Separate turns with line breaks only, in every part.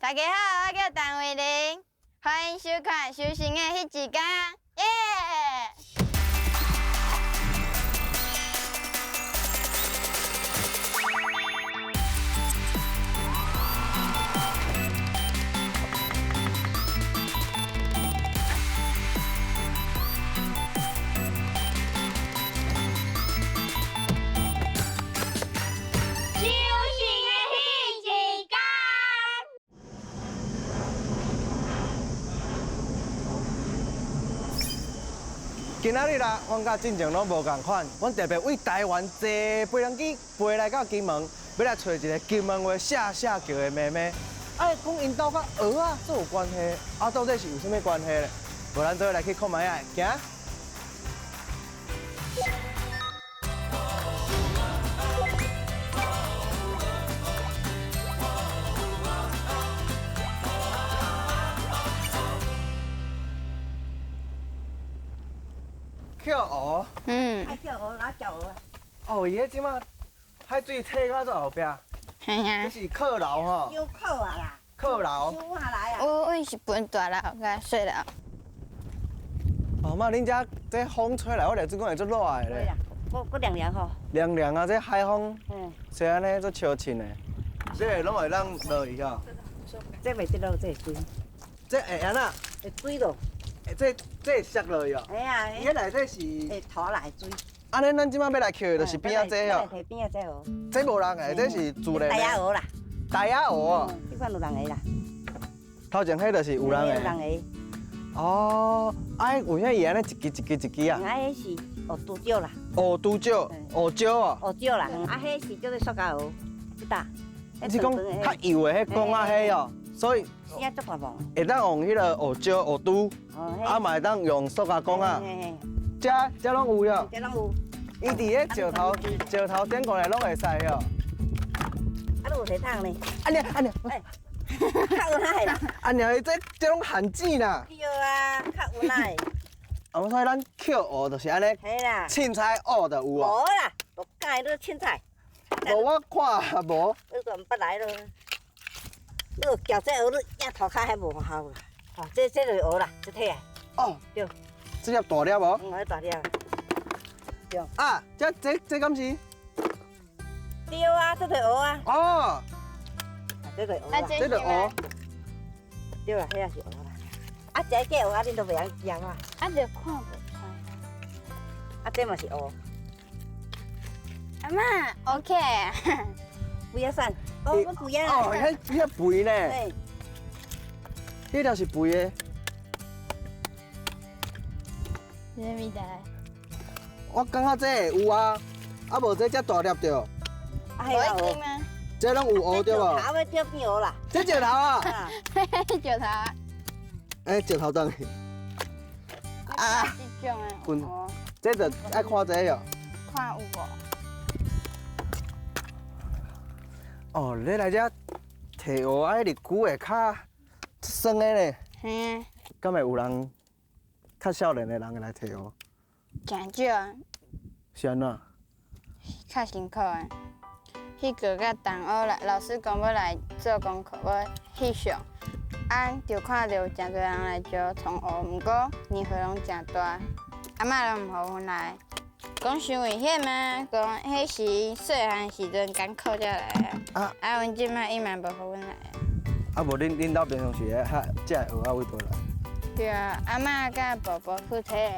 大家好，我叫陳慧玲，歡迎收看《修行的彼一天》，耶！修行的彼一天。
今仔日啦，阮佮進前攏無仝款，阮特別為台灣坐飛輪機飛來到金門，欲來揣一个金門話寫寫叫的妹妹。啊，講𪜶兜佮蚵仔這有關係，啊，到底是有啥物關係咧？無咱做伙來去看覓仔，行。捡蚵。
嗯。
愛捡蚵，哪捡蚵啊？
哦，伊彼這馬海水退到這後壁。
嘿啊。
這是靠樓吼。
有靠啊啦。
靠樓。
收下來啊。
我阮是分大樓佮細樓。
哦媽，恁遮這風吹來，我來這講會足熱的咧。
對啦，閣閣涼涼吼。
涼涼啊，這海風。
嗯。
是按呢，足清新的。這个攏會當落去吼。
這袂得落，這會水。
這會按怎？
會水落。
這這會摔落去哦。
嘿啊。
伊彼內底是。
會塗來水。
按呢，咱這馬欲來抾的，就是邊仔這哦。
摕邊仔這蚵。
這無人的，這是自然的。
大仔蚵啦。
大仔蚵哦。
這款有人的啦。
頭前彼就是有人的。
有人的。
哦，啊，為啥伊按呢一支一支一支啊？
啊，彼是烏豬腳啦。
烏豬腳，烏蕉哦。
烏蕉啦，啊，彼是叫做塑膠蚵，這搭。
你是講較幼的彼管仔彼哦，所以。會當用彼个烏蕉、烏拄，啊嘛會當用塑膠管仔。這這攏有喲。
這攏有。
伊佇咧石頭石頭頂過來攏會使喲。
啊，你有提桶呢？
啊娘啊娘。
較穩的啦。
啊娘，伊這這攏限錢啦。
對啊，較穩的。
啊，所以咱抾蚵就是按呢。
嘿啦。
凊彩蚵就有啊。
無啦，無教你凊彩。
無我看無。
你都毋捌來咯。你有撬這蚵，你壓塗跤還無效啦。哦，這這就是蚵啦，這體來。
哦。
對。
這粒大粒無？
嗯，這大粒。對。
啊，這這這敢是？
對啊，這就是蚵啊。
哦。
這就是蚵啦。
這就是蚵。
對啦，彼也是蚵啦。啊，這假蚵啊，恁都袂曉食啊。
啊，就看袂出。
啊，這嘛是蚵。
阿嬤，OK。
肥仔散，哦，閣肥啊！
哦，彼彼肥呢？彼條是肥的。
啥物代？
我感覺這會有啊，啊無這遮大粒著。
啊，彼個蚵。
這攏有蚵對無？
頭欲釣變蚵啦。
這石頭啊！
石頭啊！
欸，石頭當去。
啊！這種的。
滾！這就愛看這個。
看有無？
哦，你來遮提蚵仔，彼日久會較酸的咧。
嘿。
敢會有人較少年的人會來提蚵？
誠少啊。
是按怎？
較辛苦的。彼個佮同學來，老師講欲來做功課，欲翕相，啊，就看著有誠濟人來招創蚵，毋過年歲攏誠大，阿嬤攏毋予阮來，講傷危險啊，講彼時細漢時陣艱苦才來啊，啊，阮這擺伊嘛無予阮來啊。
啊，無恁恁兜平常時咧，較這蚵仔位佗來？
對啊，阿嬤佮婆婆去提的。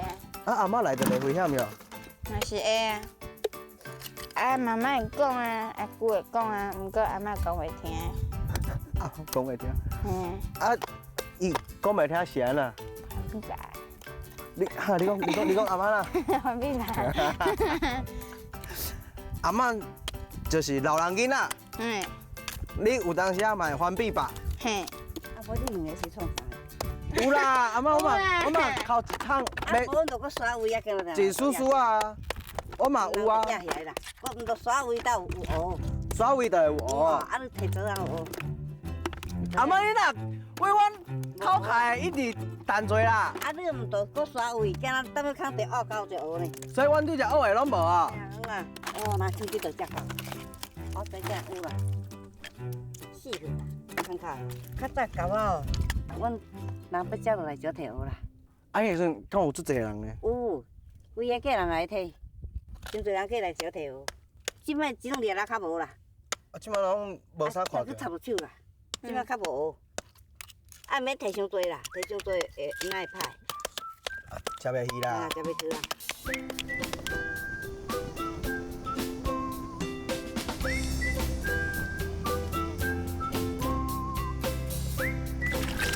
啊，阿嬤來就袂危險喲？
嘛是會啊。啊，媽媽會講啊，阿姑會講啊，毋過阿嬤講袂聽。
啊，講袂聽。
嗯。
啊，伊講袂聽是按怎？
唔知。
你哈？你講，你講，你講阿嬤啦。
我變啦。
阿嬤就是老人囡仔。
嗯。
你有當時啊嘛會翻比吧？
嘿。
啊，無你兩个是創啥？
有啦，阿嬤我嘛我嘛頭一桶。
啊，無阮就閣刷位啊，
一絲絲啊。我嘛有啊。
我毋著刷位才有蚵。
刷位就會有蚵啊。
啊，你提桌仔有蚵。
阿嬤，你若為阮口開一直陳濟啦。
啊，你毋著閣刷位，驚咱等下空地挖夠就蚵呢。
所以阮對隻蚵的攏無啊。
好啊，哦，若手機就食夠。我這只有啦，四份啦，通跤。較早舊啊，阮人欲接落來就提蚵啦。
啊，彼時陣敢有足濟人呢？
有，規个家人來提，真濟人過來招提蚵。這擺這兩年仔較無啦。
啊，這擺攏無啥看
著。去插落手啦，這擺較無蚵。啊，毋免提傷濟啦，提傷濟會毋愛歹。
食袂去啦。
啊，食袂去啦。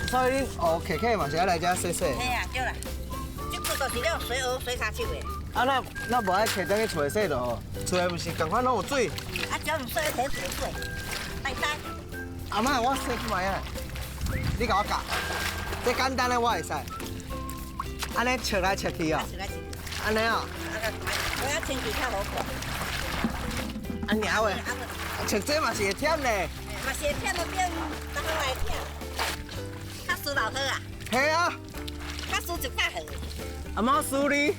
所以恁蚵客客嘛是愛來遮洗洗。
嘿啊，對啦，這個就是了洗蚵洗跤手的。
啊，那無愛客踮去厝內洗就好，厝內毋是仝款攏有水。
啊，只要毋洗，提厝內洗，呆呆。
阿嬤，我洗去覓啊？你共我教，這簡單的我會使。按呢切來切去哦。
切來切去。
按呢哦。
啊，我要清氣較好看。
按爾話，切這嘛是會忝呢。
嘛是會忝啊，變逐項來忝。較輸老好啊。
嘿啊。
較輸100號。
阿嬤輸你。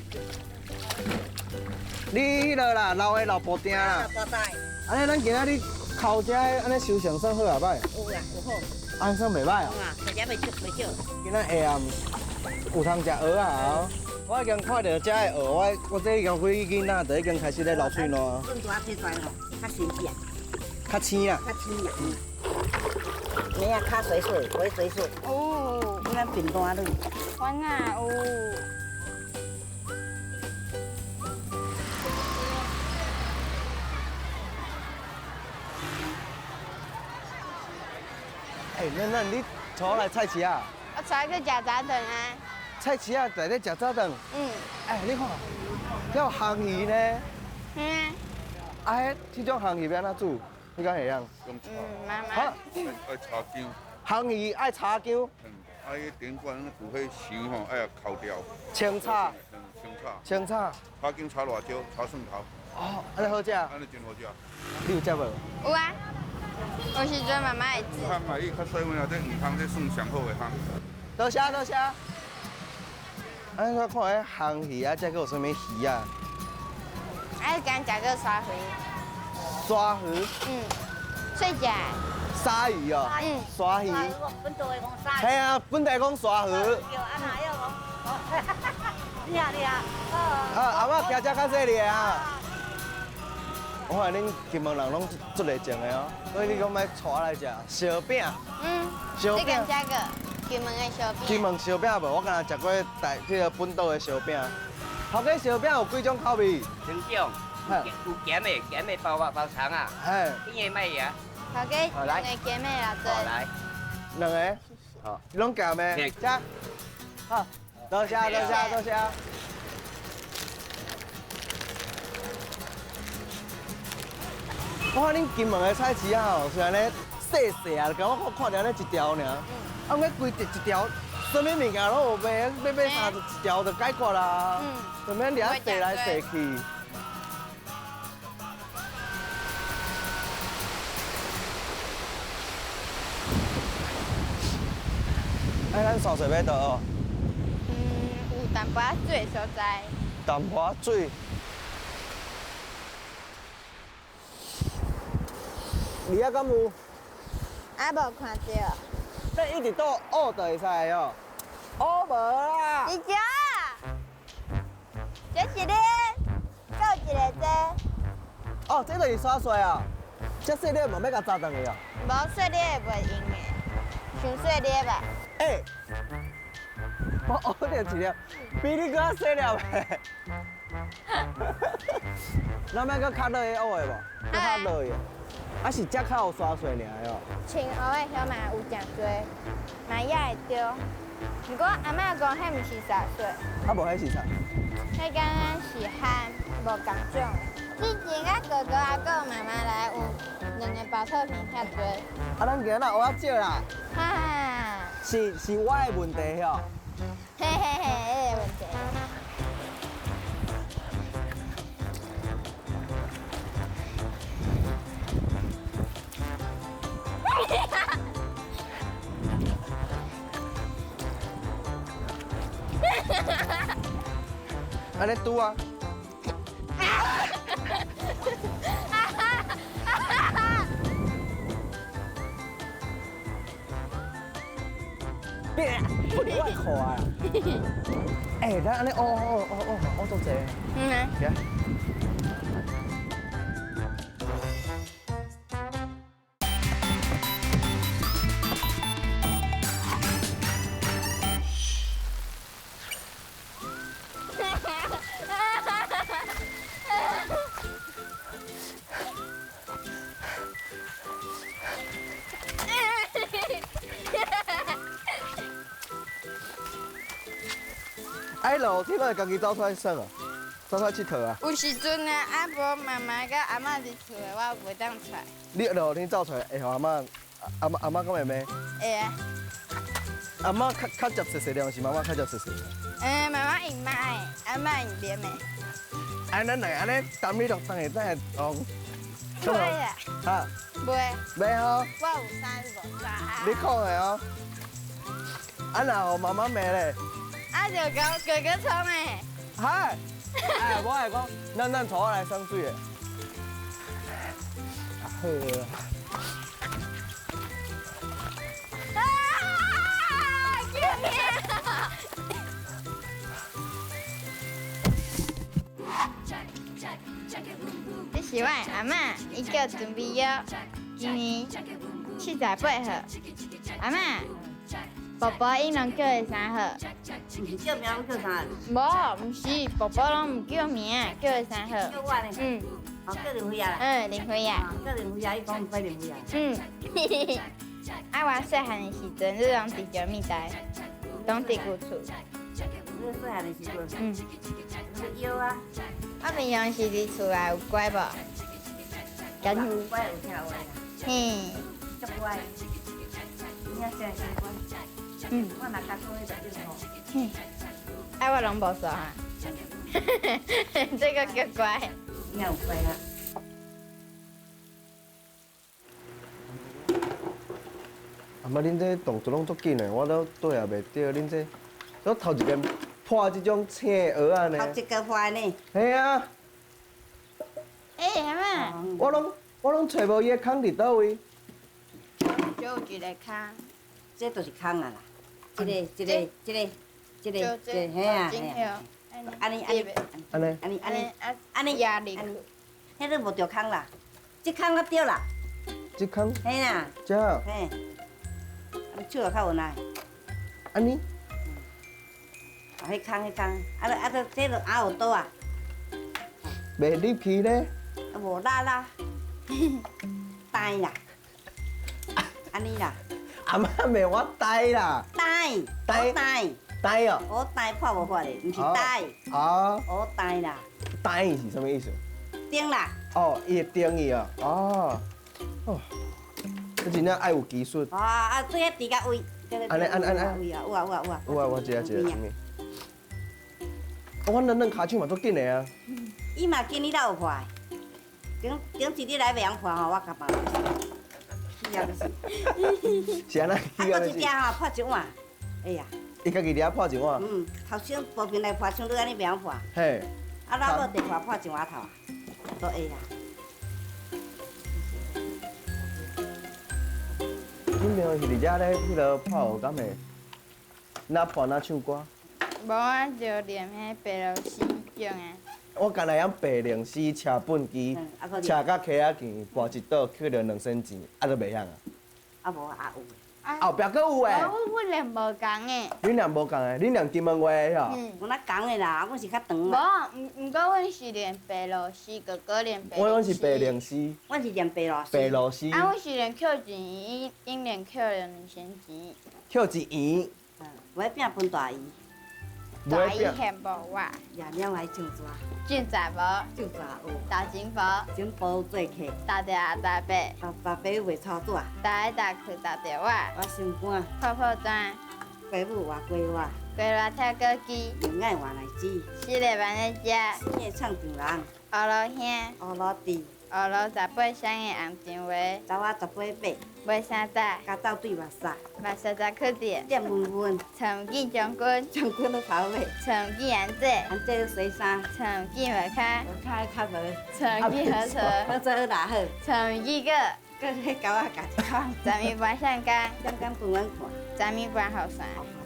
你彼落啦，老的老布丁啦。
老布袋。
按呢，咱今仔日剾這按呢收成算好啊，歹？
有啦，有好。
按算袂歹哦。
啊，大家袂少袂少。
今仔下暗有通食蚵仔哦。我已經看著遮的蚵，我這已經幾囡仔就已經開始咧流喙瀾。
阮大提出來吼，較新鮮。
較鮮啊。
較鮮啊。你啊，較水水，水水水。
哦。
咱平單哩。
我哪有？
欸，嫩嫩，你帶我來菜市啊？
我帶你去食早頓啊。
菜市啊，內底食早頓。
嗯。
欸，你看，這有魟魚呢。
嗯。
啊，彼這種魟魚欲按怎煮？你敢會曉？
嗯，媽媽。
愛炒薑。
魟魚愛炒薑。
嗯，啊，彼頂懸有彼腸吼，愛抠掉。
清炒。
嗯，清炒。
清炒。
炒薑炒辣椒，炒蒜頭。
哦，按呢好食。
按呢真好食。
你有食無？
有啊。有時陣媽媽會煮。
魚湯啊，伊較細份啊，這魚湯這算上好的湯。
多謝多謝。啊，我看彼魟魚啊，這閣有啥物魚啊？
啊，敢食個鯊魚。
鯊魚？
嗯，細隻。
鯊魚哦。
嗯。
鯊魚。
本地講鯊魚。
嘿啊，本地講鯊魚。
叫阿哪要講？厲害厲害。
啊，阿嬤徛遮較細粒啊。我看恁金門人攏足熱情的哦，所以你講欲帶我來食燒餅。
嗯，
燒餅。
你敢食過金門的燒餅？
金門燒餅無，我敢若食過台這個本島的燒餅。頭家燒餅有幾種口味？
兩種，有鹹的，鹹的包肉包腸啊。
嘿。
甜的莫呀。
頭家兩個鹹的啦，
好來。
兩個。
好。
攏鹹的。吃。好，多謝多謝多謝。我看恁金門的菜市仔吼，是按呢細細啊，敢我看著按呢一條爾。啊，毋過規一條，啥物物件攏有賣，欲買啥就一條就解決啦。就免掠踅來踅去。哎，咱山水欲佗哦？
嗯，有淡薄仔水的所在。
淡薄仔水。你遐敢有？
啊，無看著。
這一直倒烏就會使哦。烏無啦。
二姐，這一个，閣有一个這。
哦，這就是沙水啊。這細粒嘛欲共炸轉去啊？
無細粒會袂用的，傷細粒吧。
欸，我烏著一粒，比你閣較細粒的。咱欲閣較落去烏的無？閣較落去。啊，是遮較有沙水爾哦。
青蚵的遐嘛有誠濟，嘛也會著。毋過阿嬤講，彼毋是沙水。
啊，無彼是啥？
彼敢若是蚶，無仝種。之前啊，哥哥阿哥媽媽來有兩个寶特瓶遐濟。
啊，咱今仔蚵仔少啦。
哈。
是我的問題吼。
嘿嘿嘿，你的問題。
按呢拄啊！变，不我看啊！欸，咱按呢，哦哦哦哦哦，足济。
嗯啊。
来。哎，露天拢会家己走出来耍啊，走出来𨑨迌啊。
有时阵啊，啊无妈妈佮阿嬷伫厝的，我袂当出来。
你露天走出来，会予阿嬷、阿嬷、阿嬷敢会骂？
会啊。
阿嬷较较接细细念，是妈妈较接细细念？
嗯，妈妈用骂的，阿嬷用念的。
哎，咱两个按呢，担你落当会当会讲。
袂啊。
哈？
袂。
袂吼。
我有衫你无衫。
你讲的哦。啊，若予妈妈骂咧？
啊，就讲哥哥创的。
嗨，哎，我会讲，咱带我来送水的。好啊。
啊！救命！这是我的阿嬷，伊叫陈美玉，今年78岁。阿嬷，宝宝𪜶拢叫伊啥号？
毋是叫名，拢叫啥？
无，毋是，宝宝拢毋叫名，叫伊啥号？
叫我呢？
嗯。
哦，叫林飞啊。
嗯，林飞啊。
叫林飞啊，伊讲毋使林飞啊。
嗯。啊，我细汉的时阵，你拢伫啥物台？拢伫旧厝。
你细汉的时阵？
嗯。
你腰啊。
我平常时伫厝内有乖无？
乖有听话啦。
嘿。
足乖。你遐真乖。
嗯。
我若较讲迄就应付。
嘿。啊，我拢无说哈。这个叫乖。
你有乖啊？
阿嬷，恁这动作拢足紧的，我都对也袂对。恁这，我头一遍破这种青的蚵仔呢。
头一个破呢。
嘿啊。
欸，阿嬷。
我拢揣无伊的空伫佗位。
就有一个空。
这就是空啊啦，这个、这个、这个、这个、这个，嘿啊，嘿啊。按呢按呢
按呢
按呢按呢按呢
压力。
彼个无着空啦，这空较对啦。
这空。
嘿啦。
这。
嘿。你手也较稳啊。
按呢。
啊，彼空彼空，啊，啊，这这就压有刀啊。
袂入去咧。
啊，无力啦，呆啦，按呢啦。
阿嬷骂我呆啦。
呆。呆。呆。
呆哦。
我呆破无法的，毋是呆。
哦。
我呆啦。
呆是啥物意思？
定啦。
哦，伊会定伊哦。哦。哦。这真正爱有技术。
啊啊，做遐猪甲胃。
按呢按按按。
有啊有啊有啊。
有啊，我知啊知啊。我软软跤手嘛足紧的啊。
伊嘛紧，你哪有破？顶顶一日来袂晓破吼，我甲办。是啊，是。
是按呢？
啊，阁一只吼破一碗。哎呀。
伊家己伫遐破一碗。
嗯，头先无平来破，像你按呢袂晓破。
嘿。
啊，老母地破破一碗头，都会啊。
恁平常时伫遮咧，彼落破蚵敢会？哪破哪唱歌？
无啊，就练彼白鹭鸶种的。
我干焦会晓白龙丝车畚机，车到溪仔墘，跋一倒，捡著两仙钱，啊，都袂晓啊。
啊无啊有。
后壁阁有诶。
我练无仝的。
恁练无仝的，恁练金门话的吼。
嗯。
我那仝的啦，我是较长。
无，毋过阮是练白鹭鸶，哥哥练白。
我拢是白龙丝。
阮是练白鹭鸶。
白鹭丝。
啊，阮是练捡钱，𪜶练捡两仙钱。
捡一圆。
嗯，我饼分大鱼。
大鱼嫌无我。
夜鸟来种蛇。
种蛇无？
种蛇有。
大金婆。
金婆做客。
打著阿大伯。
大大伯袂操纸。
打来打去打著我。
我心肝。
破破砖。
鸡母换鸡活。
鸡热跳过机。
用爱换来煮。
四个万咧食。
四个唱丈人。
乌鲁兄。
乌鲁弟。
乌鲁18双的红肠话。
查某18买。
买三扎。
加斗对目屎。
目屎十去掉。
点温温。
陈见将军。
将军咧头尾。
陈见安怎？
安怎洗衫。
陈见袜跤。
袜跤较无。
陈见好错。
好错好哪好。
陈见个。
搁迄狗仔教一款。
十暝半上工，
点工饭阮看，
十暝半雨伞，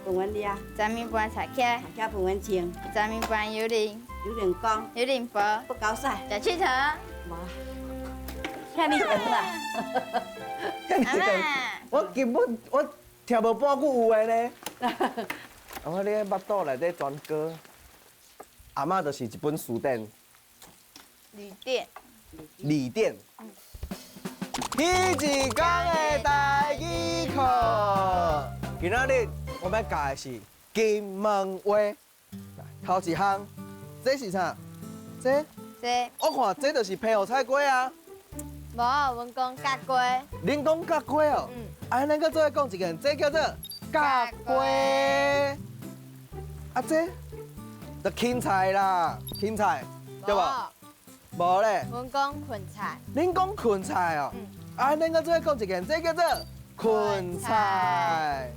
饭阮掠，
十暝半柴起，
柴起饭阮穿，
十暝半幽灵，
幽灵讲，
幽灵婆，
不够使，
食佚佗。
无，遐尔长啦。
阿嬷，我根本我听无半句有的呢。阿嬷，你的腹肚内底全歌，阿嬷就是一本书典。
旅店。
旅店。彼一天的台语课，今仔日我欲教的是金门话。头一项，这是啥？这？
这。
我看这就是皮予菜鸡啊。
无，阮讲角鸡。
恁讲角鸡哦？嗯。啊，咱阁做伙讲一遍，这叫做角鸡。啊，这，就芹菜啦，芹菜，对无？无咧。
阮讲芹菜。
恁讲芹菜哦？嗯。啊，咱阁做伙讲一遍，这叫做芹菜。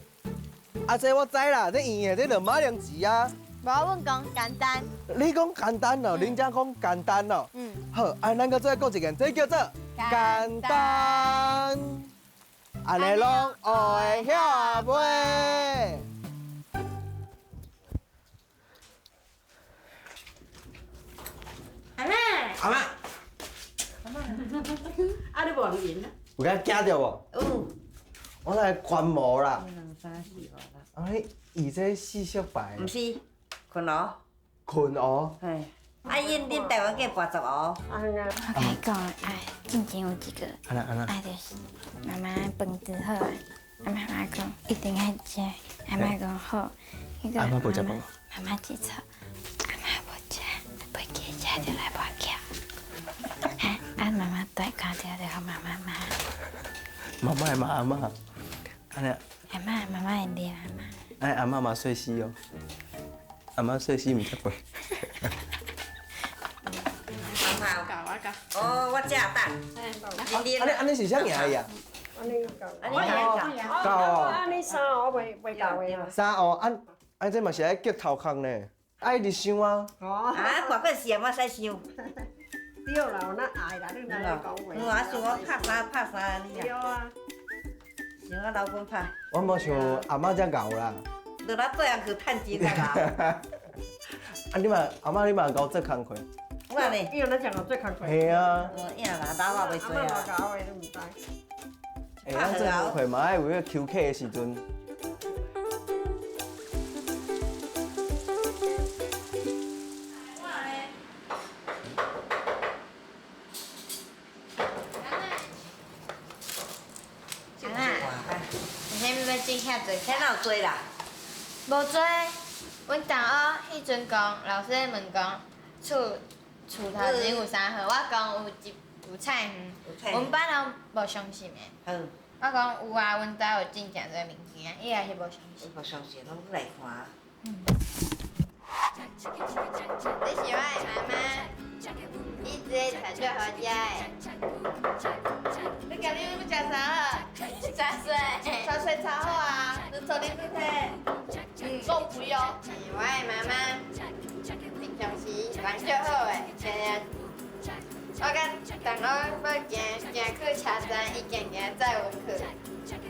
啊，这我知啦，这圆的，这就马铃薯啊。
无，阮讲简单。
你讲简单哦，恁遮讲简单哦。嗯。好，啊，咱阁做伙讲一遍，这叫做简单。按呢拢学会晓啊袂？
阿嬷。
阿嬷。
阿嬷。啊，你无用啊？
有共惊著无？
有。
我来观摩啦。
两三四五六。
啊，伊这四色牌。
毋是，困鹅。
困鹅。
嘿。啊，因恁台湾叫跋十鹅。
我共你讲，哎，进前有一个，啊，就是妈妈饭煮好啊，啊妈妈讲一定爱食，阿嬷讲好，彼个
阿嬷无食饭。
妈妈记错，阿嬷无食，飞机食就来跋筊。啊，妈妈对看著就予妈妈骂。
妈妈会骂阿嬷，按呢？
阿嬷，妈妈会念阿嬷。
哎，阿嬷嘛细死哦，阿嬷细死毋食饭。
哦，我食等。
按呢按呢是啥名伊啊？
按呢够。
够哦。
按呢三学袂袂够的啊。
三学按按这嘛是爱激头壳呢，爱一直想啊。
哦。
啊，大个时嘛使想。
对啦，有那爱啦，你哪会讲话？
我想我拍啥拍啥按呢啊。
对啊。
像我老公拍。
我无像阿嬷遮𠢕啦。
落来做人去趁钱较𠢕。
啊，你嘛阿嬷你嘛𠢕做工课。
我呢？
伊有咧讲做工课。
嘿啊。
无影啦，老啊袂济啊。
阿嬷偌𠢕的，你毋知。
欸，咱做工课嘛爱有彼个休克的时阵。
阿嬷，你啥物欲煮遐济？
遐哪有济啦？
无济，阮同学彼阵讲，老师咧问讲，厝厝头前有啥货？我讲有一有菜园，阮班人无相信的。我讲有啊，阮兜有种诚济物件，伊也是无相信。
无相信，拢来看。
这是我的妈妈，伊煮的菜足好食的。
你今日欲食啥？
茶水。
茶水炒好啊，你做恁去摕。嗯，够肥哦。
我的妈妈平常时人足好的，定定我佮同学欲行行去车站，伊行行载阮去。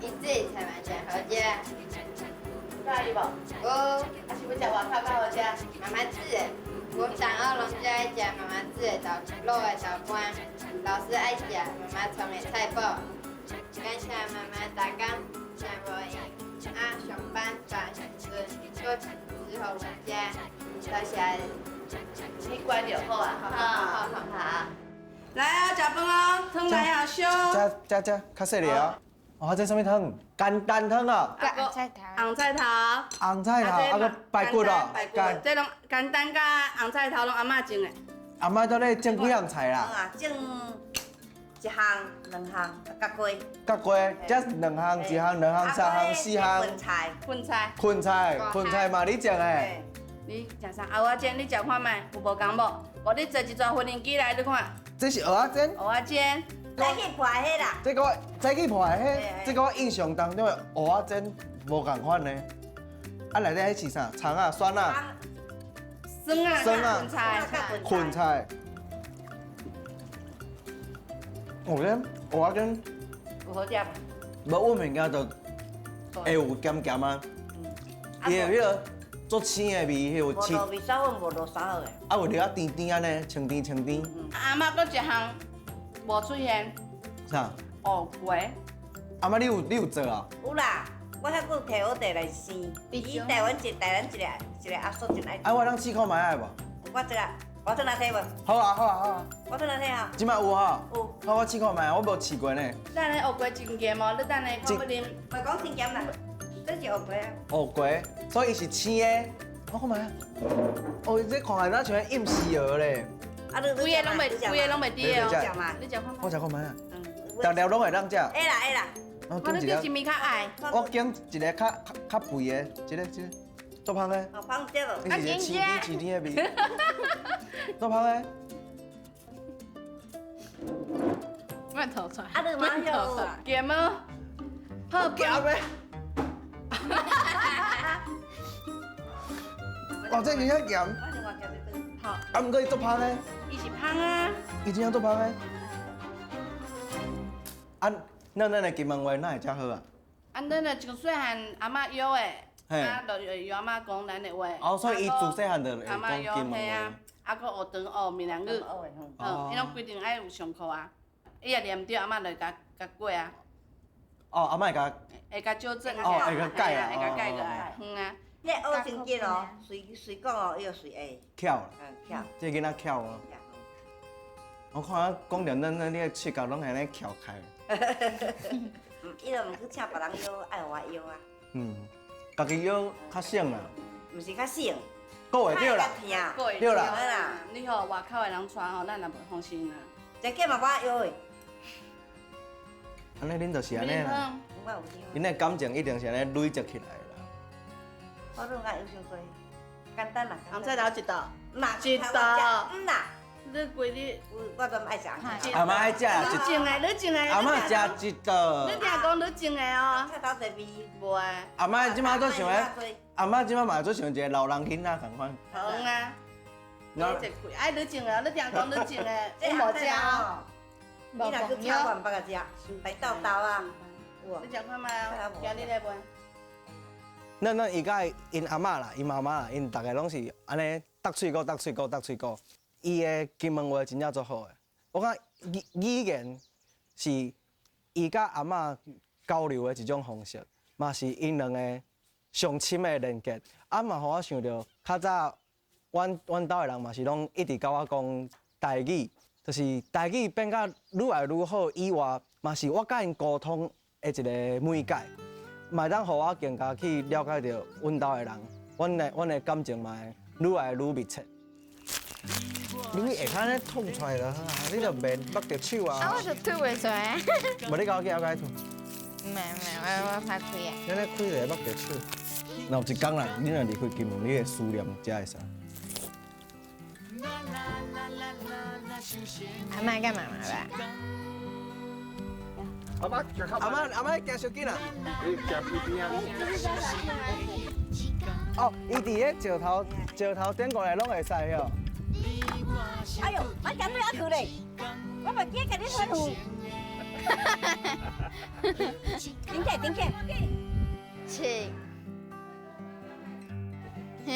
伊煮的菜嘛诚好食。
喜欢无？
有。
啊是欲食外口较好食？
妈妈煮的，阮同学拢最爱食妈妈煮的豆卤的豆干，老师爱食妈妈创的菜脯。感谢妈妈逐工诚无闲，啊上班大时阵，阁煮予阮食，多谢。
你乖就好啊，好好好好。来啊，食饭哦，汤来啊，烧。
食食食，较细粒哦。哦，这啥物汤？简单汤啊。
红菜头。
红菜头。
红菜头，啊阁排骨哦。
排骨。这拢简单佮红菜头拢阿嬷种的。
阿嬷到底种几项菜啦？
啊，种一项、两项，角鸡。
角鸡，这两项、一项、两项、三项、四项。
芹菜。
芹菜。
芹菜，芹菜嘛，你种的。
你食啥？蚵仔煎，你食看觅，有无仝无？无你坐一撮粉圆机来，你看。
这是蚵仔煎。
蚵仔煎。
早起破的彼啦。
这个早起破的彼，这个我印象当中的蚵仔煎无仝款呢。啊，内底彼是啥？葱啊，蒜啊。
蒜啊。
蒜啊。
芹菜。
芹菜。我觉得蚵仔煎
有好食無？
無，阮物件就會有鹹鹹啊，伊的彼個足青的味，彼有青，
無落味噌粉，無落啥好的。
啊有落仔甜甜按呢，清甜清甜。
阿嬤閣一項無出現。
啥？
芋粿。
阿嬤，你有做啊？
有啦，我遐久提好地來生。伊台灣一台灣一个一个阿叔真愛。
啊，我通試看覓無？
我這個，我轉來提無？
好啊好啊好啊。
我轉來提啊。
這擺有哈？
有。
好，我試看覓，我無試過呢。
等下芋粿真鹹哦，你等下看欲啉。
袂講真鹹啦，這是芋粿啊。
芋粿，所以伊是青的。我看覓啊。哦，這看起來若像陰絲蚵咧。
啊，你
規个攏袂，規个攏袂佇的哦。你食看覓。
我食看覓啊。逐粒攏會當食。
會啦會啦。
我
你對啥物較愛？
我揀一个較較肥的，這个這个，足芳的。
哦，芳對無？
你是一個青甜青甜的味，足芳的。
莫吐出來。
啊，你嘛有？
鹹哦。好
鹹的。哇，這真正鹹。
好。
啊，毋過伊足芳的。
伊是芳啊。
伊真正足芳的。啊。咱咱的金門話哪會遮好啊？
啊，咱的從細漢阿嬤養的，啊，就會用阿嬤講咱的話。
哦，所以伊自細漢就會講金門話。
啊，閣學唐學閩南語，嗯，伊攏規定愛有上課啊。伊若念毋對，阿嬤就會共共過啊。
哦，阿嬤會共。
會共糾正。
哦，會共改啊。
會共改過來，嗯啊。
你學真緊哦，隨隨講哦，伊就隨會。
巧。
嗯，巧。
這个囡仔巧哦。我看啊，講著咱咱你的喙角攏按呢翹開。
伊就毋去請別人邀，愛予我邀啊。
嗯，家己邀較省啦。
毋是較省。
閣會對啦。對啦。
你予外口的人帶吼，咱也無放心啊。
這個嘛我邀的。
按呢恁就是按呢啦。𪜶的感情一定是按呢累積起來的啦。
我拢愛邀傷濟，簡單啦。
紅菜頭一道。
毋啦，
一道。
毋啦。
你規日，
我都愛食。
阿嬤愛食
你種的，你種的。
阿嬤食一道。
你聽講你種的哦。
菜頭濟味。
無啊。
阿嬤這馬做想的，阿嬤這馬嘛做像一个老人囡仔仝款。
好啊。你一開，哎，你種的，你聽講你種的，你無食哦。
你若去炒，我毋捌共食，來鬥鬥啊。有
你食看覓啊？今日來袂？
咱咱伊佮𪜶阿嬤啦，𪜶媽媽啦，𪜶逐个攏是按呢，搭喙鼓，搭喙鼓，搭喙鼓。伊的金門話真正足好的，我感覺語言是伊佮阿嬤交流的一種方式，嘛是𪜶兩个上深的連結。啊嘛，予我想著較早，阮阮兜的人嘛是攏一直佮我講台語，就是台語變甲愈來愈好以外，嘛是我佮𪜶溝通的一个媒介，嘛會當予我更加去了解著阮兜的人，阮的感情嘛會愈來愈密切。你下跤咧吐出來就好啊，你就袂縛著手啊。
啊，我就吐袂出來。
無你共我去後蓋吐。
毋免毋免，我拍開啊。
你按呢開就會縛著手。若有一工啦，你若離開金門，你會思念遮的啥？
阿嬤佮媽媽吧。
阿嬤，阿嬤，阿嬤，行傷緊啊！
你行邊邊啊？
哦，伊佇咧石頭石頭頂過來攏會使哦。
哎呦，我行對遐去咧，我嘛記得共你吩咐。頂起，頂起。
七。嘿。